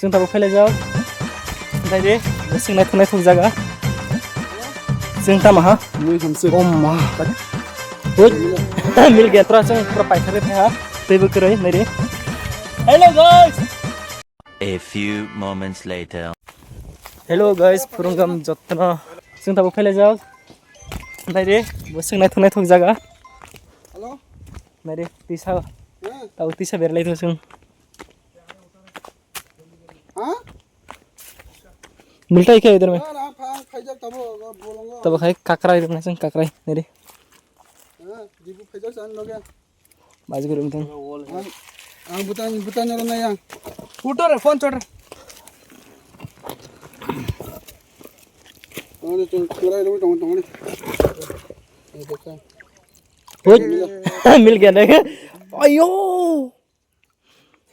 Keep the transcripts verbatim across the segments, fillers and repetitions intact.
Chwng tabuk phailaijak. Naidi, chwng naithok naithok jaga. Chwng tamo ha? Mui hamswk. Oh ma. Hui. Mil gaya tora chwng pura paithakgwi phaiha. Teibo kwrwi, naidi. Hello guys. A few moments later. Hello guys, phwrwngam jottono. Chwng tabuk phailaijak. Naidi, bo chwng naithok naithok jaga. Hello. Naidi, tisa. Hmm. Tabuk tisa berlai thung chwng. Ha? Miltai khe idhar mein. Na, na, pha-, phaijak tabo, bolongo. Tabo khai kakrai dong na chwng kakrai, naidi. Ha, jibu phaijak san loge. Baji guru mithang. Ang, ang butan, butan nyoro na yang. Photo re, phone chot re. Ang ni chwng kakrai dong, dong, dong ni. Ini bukan. Hui. Mil gaya nahi. Ayo.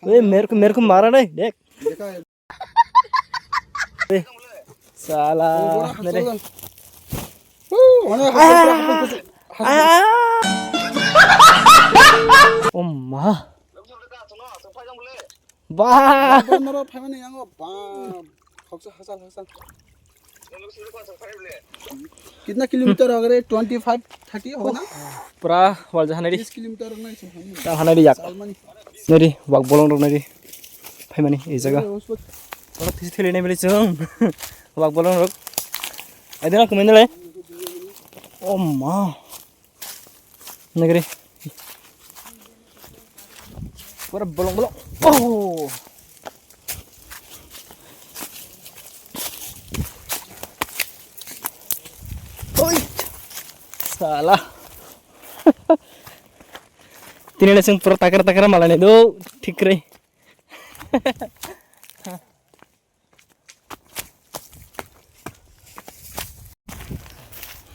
ए, मेरे को, मेरे को मारा नहीं, देख। देखा है। ए, साला, मेरे। ओ माँ। वाह। कितना किलोमीटर होगा रे? ट्वेंटी फ़ाइव, थर्टी होगा ना? Pura wal jahanai di. तीस किलोमीटर होगा ना इसमें? Ta hanai di yak. Salmani. Nai di, wak bolong rok nai di. Phaimani, e jaga. Oro thisi thili nai beli chwng. Wak bolong rok. Ai dena kumai nalai. Oh ma. Nagri. Pura bolong bolong. Oh. Oi. Salah. Tini le sing pura takar takar malah nih do, thik re.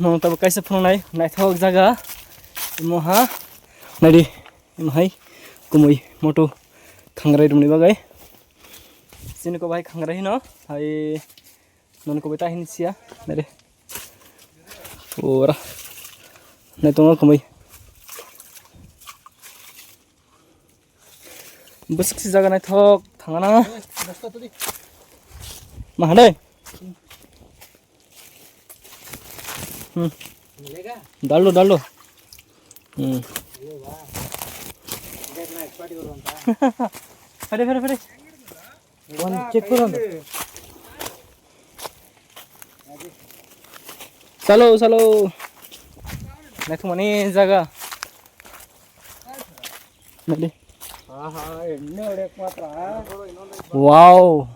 Nong tabuk kaisa phunuknai naithok jaga. Imo ha. Naidi, imo hai kumui moto khangrai rwmani bagwi. Chini ko bahai khangrai hino. Hai noni ko beta hin sia. Naidi. Pura. Nai tongo kumui. Bwswk se jaga naithok thangna. Ma hanai. Hmm. Daldo, daldo. Hmm. Fare, fare, fare. One check koro na. Salo, salo. Naithok mani jaga. Nadi. Wow.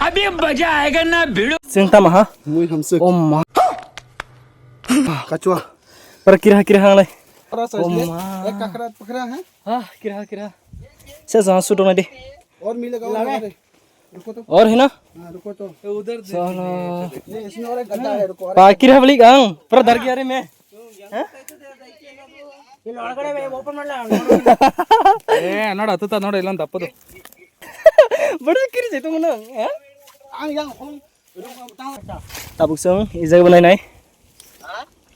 अभी मजा आएगा ना भिड़ो। Chwng tamo ha? Mui hamswk. Oh ma. Kachua. Para kira kira hanglai. Para sa Oh ma. Ek kakra pakra hai. Ah, kira kira. Se jang sudo nadi. और मिलेगा, और मिलेगा। रुको तो। और है ना? हाँ, रुको तो। ये उधर देखो, साला। ये इसमें और एक गड्ढा है, रुको, और एक Pa kira balik ang, pura dar gaya re me. ये लड़का है, open मार ला। ए, नोड़ा, तू तो नोड़ा, इलान दप्पो दो। Bada kiri je tu mana, ha? Ang yang hong. Tabuk chwng e jaga bo nainai.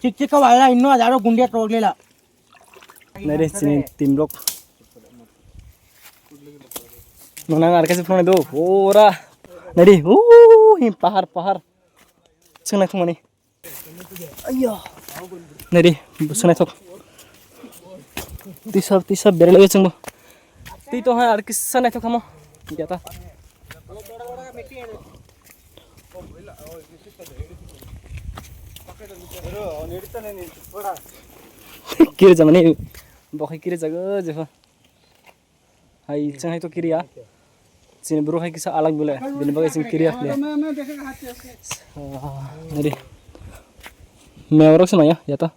Chik chik ka wala inno hajaro gundia toglela. Naidi chini team rok. Nonang ar kaisa phone do. Ora. Naidi. Uh, hi pahar pahar. Chwng naithok mani. Ayya. Naidi, bwswk naithok. Tisa tisa beralai chwngbo. Twi tong hai ar kisa naithok thamo. Jata. Kiri jamani. Bo khai kiri jago jepha. Hai, chwng hai to kiriya. Chini bwrwi hai kisa alag bole. Bini bagwi chwng kiriya khle. Ah, nari. Meorok se maya, ya to.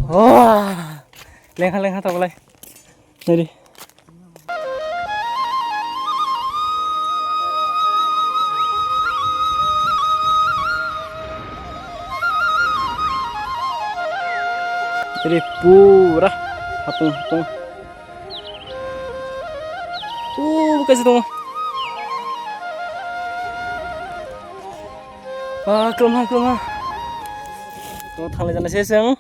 Oh, lengha lengha to bolai. Nari. Iri pura hapung hapung. Uh, kaisa tongo. Ah, kelma, kelma. To thanglai jana se chwng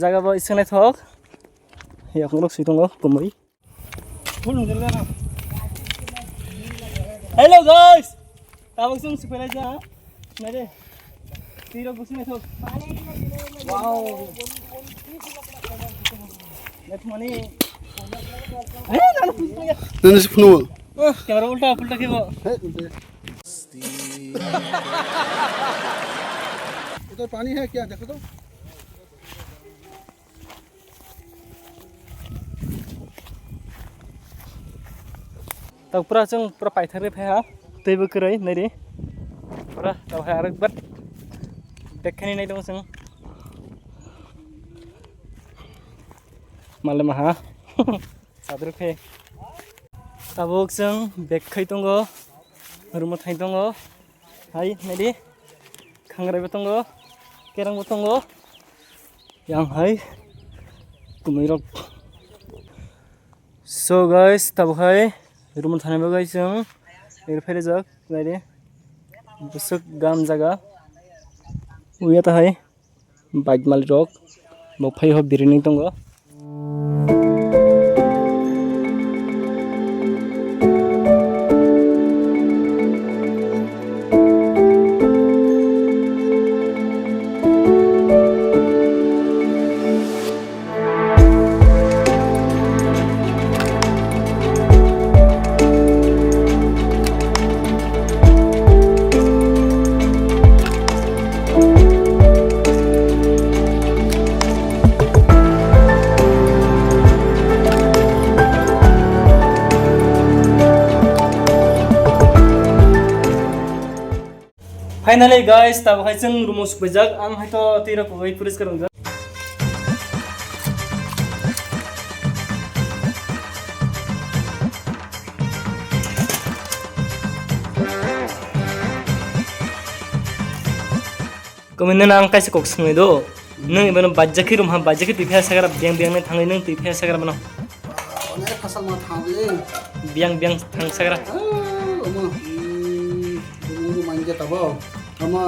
jaga bo ising naithok. Yakung rok sui tongo kumui. Hello guys. Tabuk chwng siphailai ja. Nai de. Twi rok busi naithok. Wow. Naithok mani. Eh, nanu phunukya. Nanu se phunu. Oh, camera ulta pulta kebo. Hey, ulta. इधर पानी है क्या? देखो तो। Tak pura chwng pura paithakni phaiha, teibo kwrwi naidi. Pura tawhai arwk bat dekhani nai tongo chwng. Male maha sadrwk khe. Tabuk chwng bag khai tongo, rumo thai tongo. Hai naidi, khangrai bo tongo, kerang bo tongo. Yang hai kumui rok. So guys, tabuk hai rumo thani bagwi chwng iri phai rijak, naidi. Bwswk gam jaga. Uya ta hai. Bike malik rok bo phai ho birini tongo. Finally guys, tabuk hai chwng rumo sukphaijak. Ang hai to twi rok kwbai poriskar wngjak. Kwmwi nang ang kaisa kok swngwi do. Nwng ibono bajjakhe rum ha, bajjakhe twi phai sakra, biyang biyang nai thangwi nwng twi phai sakra mano. Onek phasal ma thang le. Biyang biyang thang sakra. Ah, omo, hmm, bung manja tabo. Ama.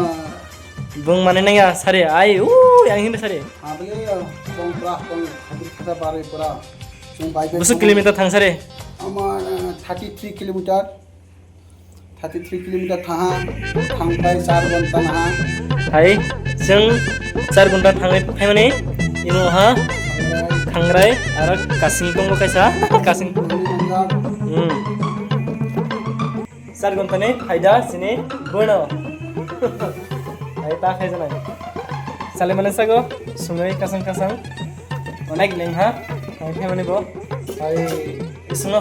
Bung mane nang ya sari ai u yang hin sari. Abele bung pra bung habit khata bare pra. Bung bai bai. Busu kilometer thang sari. Ama, eh, thirty three kilometer. Thirty three kilometer thaha, thangpai char ghonta naha. Hai, chwng char ghonta thangwi phaimani, imo ha, khangrai, aro kasing tongo kaisa, kasing. Hmm. Char ghonta ni phaida chini bono. Hai, ta khai janai. Sale mane sago, sungwi kasang kasang. Onek lengha, hai phaimani bo. Hai, isungo.